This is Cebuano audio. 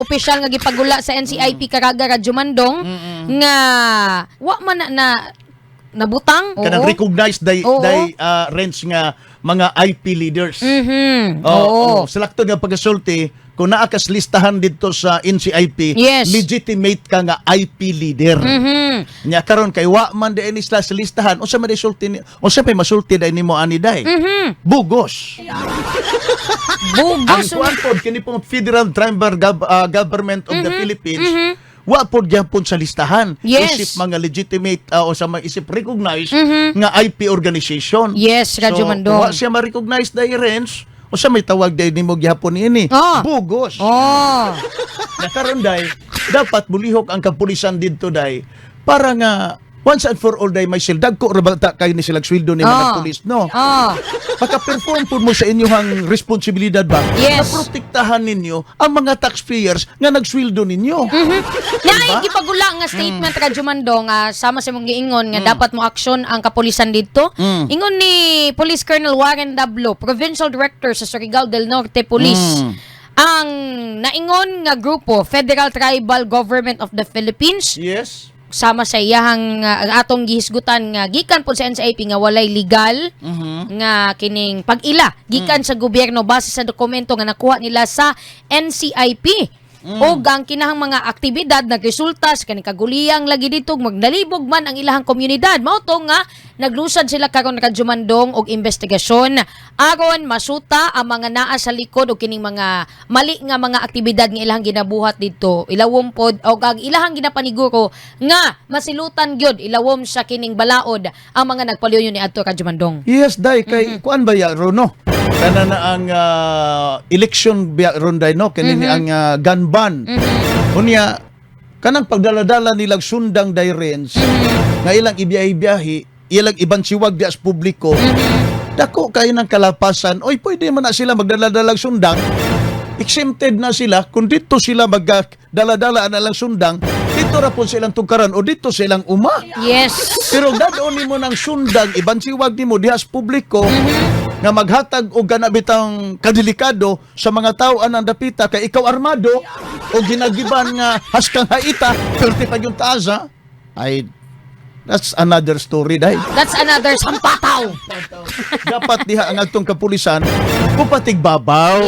Opisyal nga gipagula sa NCIP Caraga, Radyo Mandong, nga wa man na nabutang. Kanang recognized day day range nga mga IP leaders. Oo, oh, sa laktod nga pagkasulti, kung naa kas listahan dito sa NCIP, legitimate ka nga IP leader. Nya karon kay wa man di ni sila sa listahan, unsa man di sulti ni, unsa pay masulti day nimo ani day? Bugos. Ang Bugos. kuan pod kini pong Federal Tribal Government of the Philippines, wa pod gyapon sa listahan. Isip mga legitimate o sa mga isip recognized nga IP organization. Yes, Radyo So, Mandong. wa siya ma-recognize day range, unsa may tawag day nimo gyapon niini? Bugos. Na karon day, dapat mulihok ang kapulisan didto day para nga once and for all day may dagko ra ba ta kay ni silang sweldo ni mga pulis, no? Maka-perform po mo sa inyong responsibilidad ba? Na protektahan ninyo ang mga taxpayers nga nagsweldo ninyo. Naay gipagula nga statement, Radyo Mandong, sama sa mong giingon nga dapat mo aksyon ang kapulisan didto. Ingon ni Police Colonel Warren Dablo, Provincial Director sa Surigao del Norte Police. Ang naingon nga grupo, Federal Tribal Government of the Philippines, sama sa iyahang atong gihisgutan nga gikan po sa NCIP nga walay legal nga kining pag-ila gikan sa gobyerno base sa dokumento nga nakuha nila sa NCIP. Og ang kinahang mga aktibidad nagresulta sa kaning kaguliyang lagi dito, magnalibog man ang ilahang komunidad. Mao to nga naglusad sila karon, Radyo Mandong, og investigasyon aron masuta ang mga naa sa likod og kining mga mali nga mga aktibidad nga ilahang ginabuhat didto ilawom pod, og ang ilahang ginapaniguro nga masilutan gyud ilawom sa kining balaod ang mga nagpaliw ni adto, Radyo Mandong. Yes, day kay kuan ba ya ro, no? Kana na ang election biya ron day, no, kini ni ang gun ban. Unya kanang pagdala-dala nilang sundang day range nga ilang ibiyahi-biyahi, ilang ibansiwag di as publiko. Dako kayo ng kalapasan. Oy, pwede man na sila magdala-dalag sundang. Exempted na sila kung dito sila magdala-dala na lang sundang, dito ra po silang tugkaran o dito silang uma. Pero dadon nimo ng sundang, ibansiwag nimo diha sa publiko nga maghatag og kana bitang kadelikado sa mga tao anang dapita kay ikaw armado o ginagiban nga haskang haita, perti pa yung taas ha. Ay, that's another story dai. That's another sampataw. Dapat diha ang atong kapulisan upatig babaw.